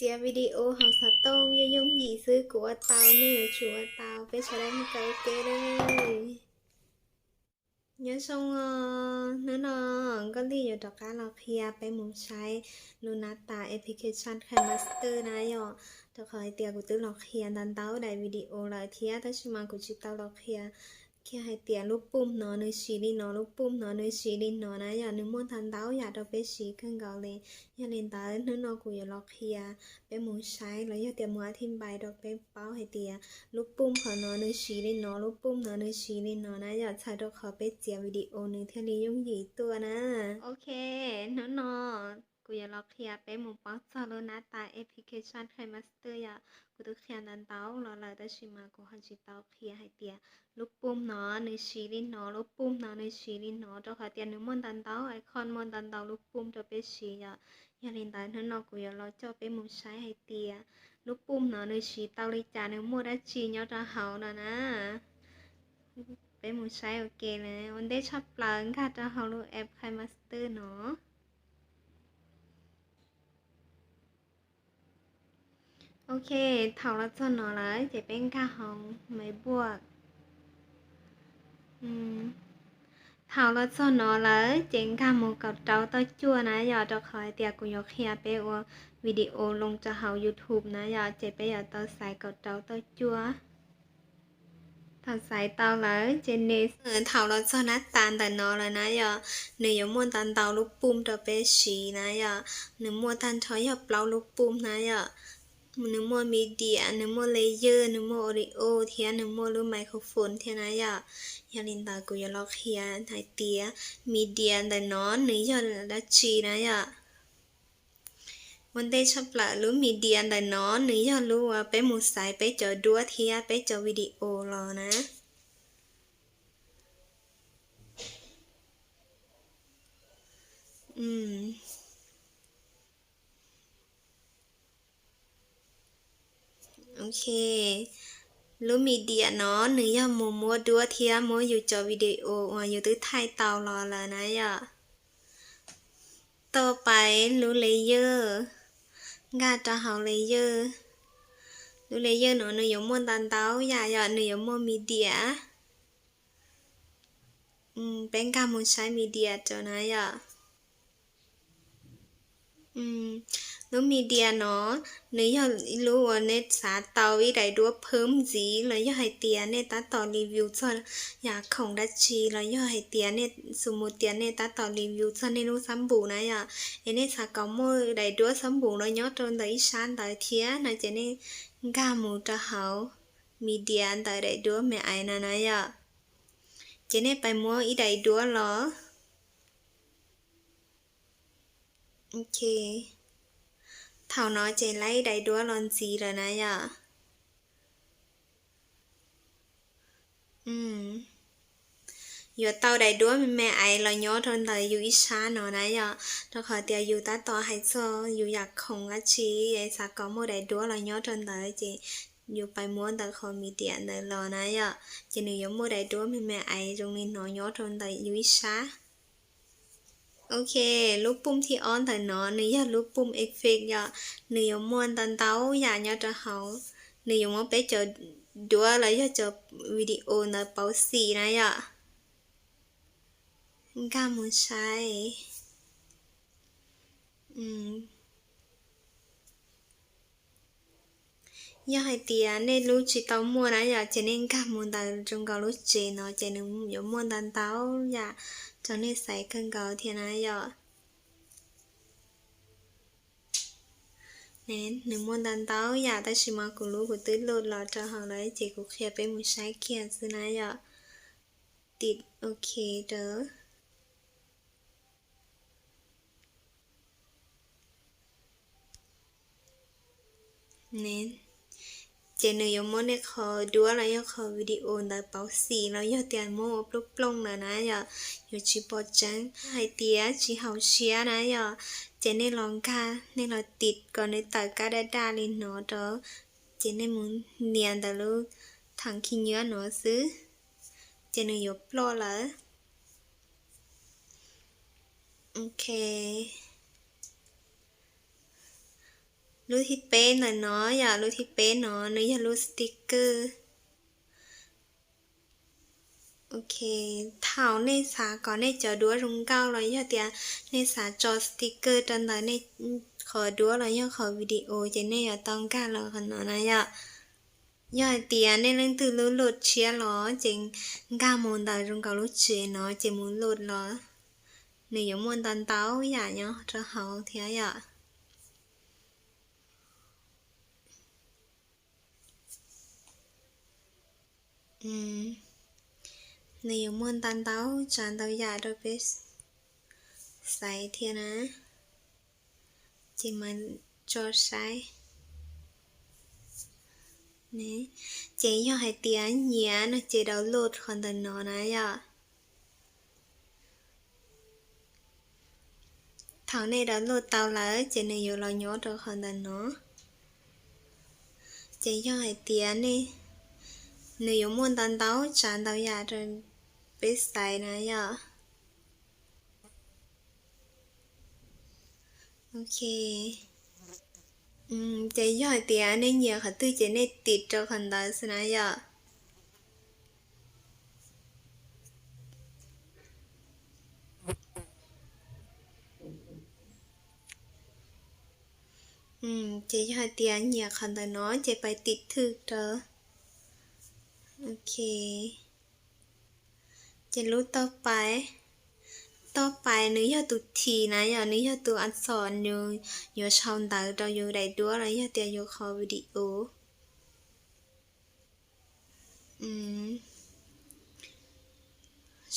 Txiav video hauv xov tooj yooj yooj yim xwb, kuv ua tau nej yuav tsum ua tau, peb sawv daws mus kawm ua ke li. Nyob zoo os, hnub no Nkauj Lij yuav rov qab los qhia peb mus saib lub nab tas application KineMaster na yom, rau qhov hais tias kuv twb los qhia ntau ntau daim video lawm thiab tab sis mas kuv tsis tau los qhia kiag hais tias lub pum no nws siv li no, lub pum no nws siv li no na yom, nws muaj ntau ntau yam rau peb siv kawg nkaus li. Yog li ntawd hnub no kuv yuav los qhia peb mus saib los yog tias mus a thij npais rau peb paub hais tias lub pum qhov no nws siv li no, lub pum no nws siv li no na yom, txhawm rau qhov peb txiav video nws thiaj li yooj yim tuaj na. Ok, hnub no kuv yuav los qhia peb mus paub txog lub nab tas application KineMaster yom. Kuv twb qhia ntau ntau los lawm tab sis mas kuv ho tsis tau qhia hais tias lub pum no nws siv li no, lub pum no nws siv li no, rau qhov tias nws muaj ntau ntau icon, muaj ntau ntau lub pum rau peb siv yom. Yog li ntawd hnub no kuv yuav los coj peb mus saib hais tias lub pum no nws siv tau li cas, nws muaj dab tsi nyob rau hauv no na. Peb mus saib ua ke na. Ua ntej tshaj plaws nkag rau hauv lub app KineMaster no. Ok, thaum los txog no lawm ces peb nkag hauv Mailbox. Thaum los txog no lawm ces nkag mus kaum rau tawj cuaj na yom, rau qhov hais tias kuv yuav qhia peb ua video loo rau hauv YouTube na yom, ces peb yuav tau xaiv kaum rau tawj cuaj. Thaum xaiv tau lawm ces nws, thaum los txog nab tas ntawm no lawm na yom, nws yuav muaj ntau ntau lub pum rau peb siv na yom. Nws muaj tag nrho yog plaub lub pum na yom. Nws muaj media, nws muaj layer, nws muaj audio thiab nws muaj lub microphone thiab na yom. Yog li ntawd kuv yuav los qhia hais tias media ntawm no nws yog dab tsi na yom. Ua ntej tshaj plaws lub media ntawm no nws yog lub uas peb mus xaiv peb cov duab thiab peb cov video los na. Ok, lub media no nws yog mus muab duab thiab muab yus cov video uas yus twb thaij tau los lawm na yom. Tau pais lub layer, nkag rau hauv layer. Lub layer no nws yuav muaj ntau ntau yam yom, nws yuav muaj media. Peb nkag mus saib media rau na yom. Lub media no nws yog lub uas nej xav tau ib daim duab phwb ntxiv los yog hais tias nej tab tom review txog yam khoom dab tsi los yog hais tias nej xu mus tias nej tab tom review txog nej lub xab npum na yom, es nej xav kom muaj daim duab xab npum no nyob rau ntawm ib sab ntawd thiab no ces nej nkag mus rau hauv media ntawm daim duab me aiv no na yom. Ces nej pais muab ib daim duab los. Ok, thaum no ces laib daim duab los ntxiv lawm na yom. Yuav tau daim duab me me aiv los nyob rau ntawm yus ib sab no na yom, rau qhov tias yus tab tom hais txog yus yam khoom dab tsi es xav kom muaj daim duab los nyob rau ntawd ces yus pais muab ntawm qhov media ntawd los na yom, ces nws yuav muaj daim duab me me aiv zoo li no nyob rau ntawm yus ib sab. Ok, lub pum thib ob ntawm no nws yog lub pum effect yom, nws yuav muaj ntau ntau yam nyob rau hauv, nws yuav muab peb cov duab los yog cov video ntawd pauv xim na yom. Nkag mus saib. Yog hais tias nej lub tsis tau muaj na yom, ces nej nkag mus ntawm zoo nkaus lub tsev no ces nws yuav muaj ntau ntau yam rau nej xaiv kawg nkaus thiab na yom. Nws muaj ntau ntau yam tab sis mas kuv lub kuv twb load los rau hauv lawm ces kuv qhia peb mus saib kiag xwb na yom. Tim ok rau. Ces nws yuav muab nej qhov duab los yog qhov video ntawd pauv xim los yog tias muab ua plooj plooj lawm na yom, yuav tsis pom tseeb. Hais tias tsis haum siab na yom, ces nej los nkag, nej los tim kom nws tawm kab daj daj li no rau, ces nej mus nias ntawm lub thav khi nyuab no xwb, ces nws yuav ploj lawm. Ok. Lub thib peb ntawm no yom, lub thib peb no nws yog lub sticker. Ok, thaum nej xav kom nej cov duab zoo nkauj los yog tias nej xav tso sticker rau ntawm nej qhov duab los yog qhov video ces nej yuav tau nkag los qhov no na yom. Yog hais tias nej leej twg lub load tshiab los ces nkag mus ntawm zoo nkaus lub tsev no ces mus load los nws yuav muaj ntau ntau yam nyob rau hauv thiab yom. Nws yuav muaj ntau ntau tsav ntau yam rau peb xaiv thiab na. Ces mas tso saib. Ces yog hais tias nyiam no ces download qhov ntawm no na yom. Thaum nej download tau lawm ces nws yuav los nyob rau qhov ntawm no. Ces yog hais tias nej, nws yuav muaj ntau ntau tsav ntau yam rau peb xaiv na yom. Ok, ces yog hais tias nej nyiam qhov twg ces nej tiv rau qhov ntawd xwb na yom. Ces yog hais tias nyiam qhov ntawm no ces pais tiv thwj rau. Ok, ces lub toj pais, toj pais nws yog tus thim na yom, nws yog tus a xom nws yuav sau ntawv rau yus daim duab los yog tias yus qhov video.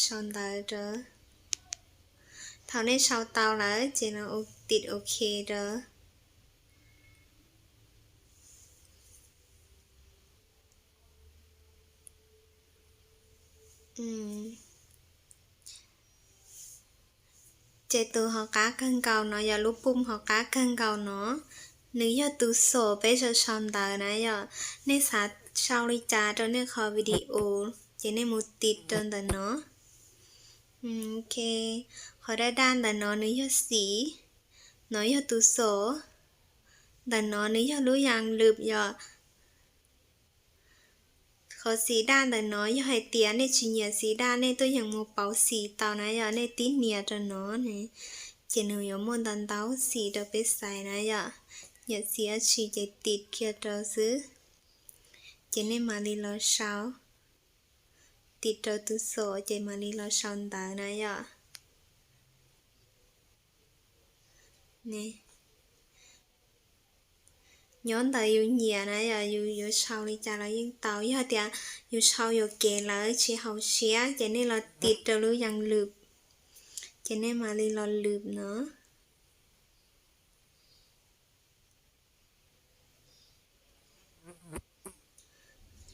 Sau ntawv rau. Thaum nej sau tau lawm ces no tiv ok rau. Ces tus hauv qab kawg nkaus no yog lub pum hauv qab kawg nkaus no, nws yog tus xom peb sau sau ntawv na yom. Nej xav sau li cas rau nej qhov video ces nej mus tiv rau ntawm no. Ok, qhov daj daj ntawm no nws yog xim, no yog tus xom. Ntawm no nws yog lub yas lwm yom. Qhov xim daj ntawm no yog hais tias nej tsis nyiam xim daj nej tuaj yeem mus pauv xim tau na yom, nej tib nias rau no ne, ces nws yuav muaj ntau ntau xim rau peb xaiv na yom. Nyiam xim dab tsi ces tiv kiag rau xwb, ces nej mam li los sau, tiv rau tus xom ces mam li los sau ntawv na yom. Nyob ntawm yus nyiam na yom, yus yuav sau li cas los yeej tau. Yog tias yus sau yuam kev lawm tsis haum siab ces nej los tiv rau lub yas lwm, ces nej mam li los lwm no.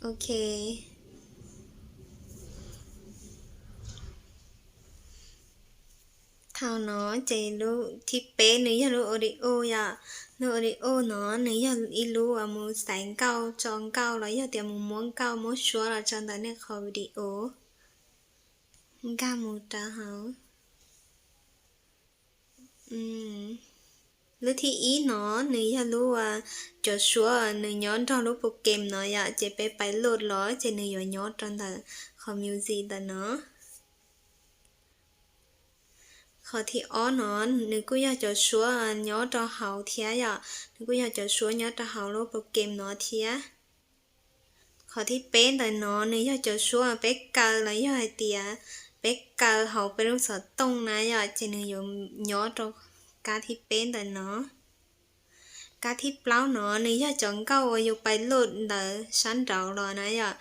Ok, thaum no ces lub thib peb nws yog lub audio yom. Lub audio no nws yog ib lub uas mus xaiv nkauj tso nkauj los yog tias mus muab nkauj muab suab los tso ntawm nej qhov video. Nkag mus rau hauv. Lub thib ib no nws yog lub cov suab nws nyob nrog lub program no yom, ces peb pais load los ces nws yuav nyob rau ntawm qhov music ntawm no. Qhov thib ob no nws kuj yog cov suab nyob rau hauv thiab yom, nws kuj yog cov suab nyob rau hauv lub program no thiab. Qhov thib peb ntawm no nws yog cov suab peb kaw los yog hais tias peb kaw hauv peb lub xov tooj na yom, ces nws yuav nyob rau kab thib peb ntawm no. Kab thib plaub no nws yog cov nkauj uas yus pais load ntawd sab nraud los na yom.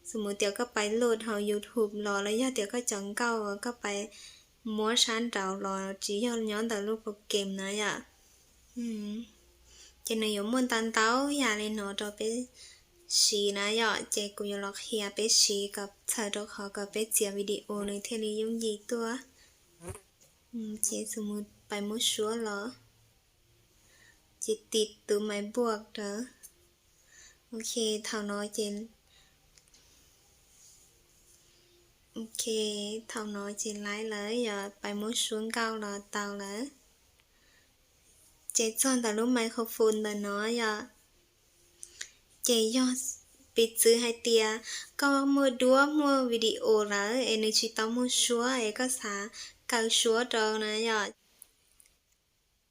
Xws mus tias koj pais load hauv YouTube los los yog tias koj cov nkauj uas koj pais muab sab nraud los tsis yog nyob ntawm lub program na yom. Ces nws yuav muaj ntau ntau yam li no rau peb siv na yom, ces kuv yuav los qhia peb siv kom txhawm rau qhov kom peb txiav video nws thiaj li yooj yim tuaj. Ces xws mus pais muab suab los, ces tiv tus maiv npuaj rau. Ok, thaum no ces, ok, thaum no ces laib lawm yog pais muab suab nkauj los tau lawm. Ces txog ntawm lub microphone ntawm no yom, ces yog piv txwv hais tias koj muaj duab muaj video lawm es nws tsis tau muaj suab es koj xav kaw suab rau na yom,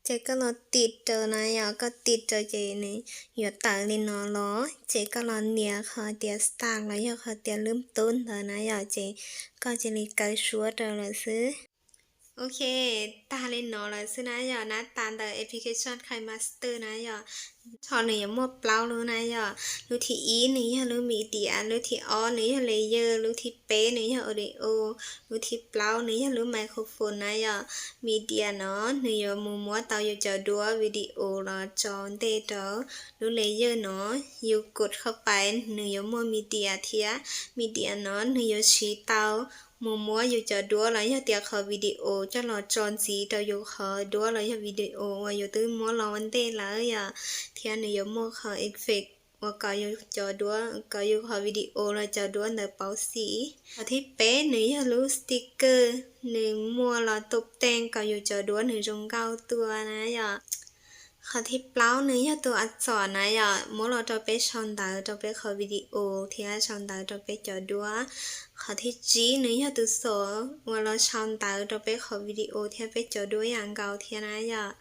ces koj los tiv rau na yom, koj tiv rau ces nws yuav tawm li no los, ces koj los nias qhov tias start los yog qhov tias lub tub ntawd na yom, ces koj cia li kaw suab rau lawm xwb. Ok, tag li no lawm xwb na yom, nab tas ntawm application KineMaster na yom. Ho nws yuav muaj plaub lub na yom, lub thib ib nws yog lub media, lub thib ob nws yog layer, lub thib peb nws yog audio, lub thib plaub nws yog lub microphone na yom. Media no nws yuav mus muab tau yus cov duab video los tso ntej rau. Lub layer no yus kos qhov pais nws yuav muaj media thiab. Media no nws yuav siv tau mus muab yus cov duab los yog tias qhov video coj los tso ntxiv rau yus qhov duab los yog video uas yus twb muab los ua ntej lawm yom, thiab nws yuav muaj qhov effect uas kom yus cov duab, kom yus qhov video los cov duab ntawd pauv xim. Qhov thib peb nws yog lub sticker, nws muaj los tus teej kom yus cov duab nws zoo nkauj tuaj na yom. Qhov thib plaub nws yog tus a txom na yom, muab los rau peb sau ntawv rau peb qhov video thiab sau ntawv rau peb cov duab. Qhov thib tsib nws yog tus xom uas los sau ntawv rau peb qhov video thiab peb cov duab ib yam nkaus thiab na yom.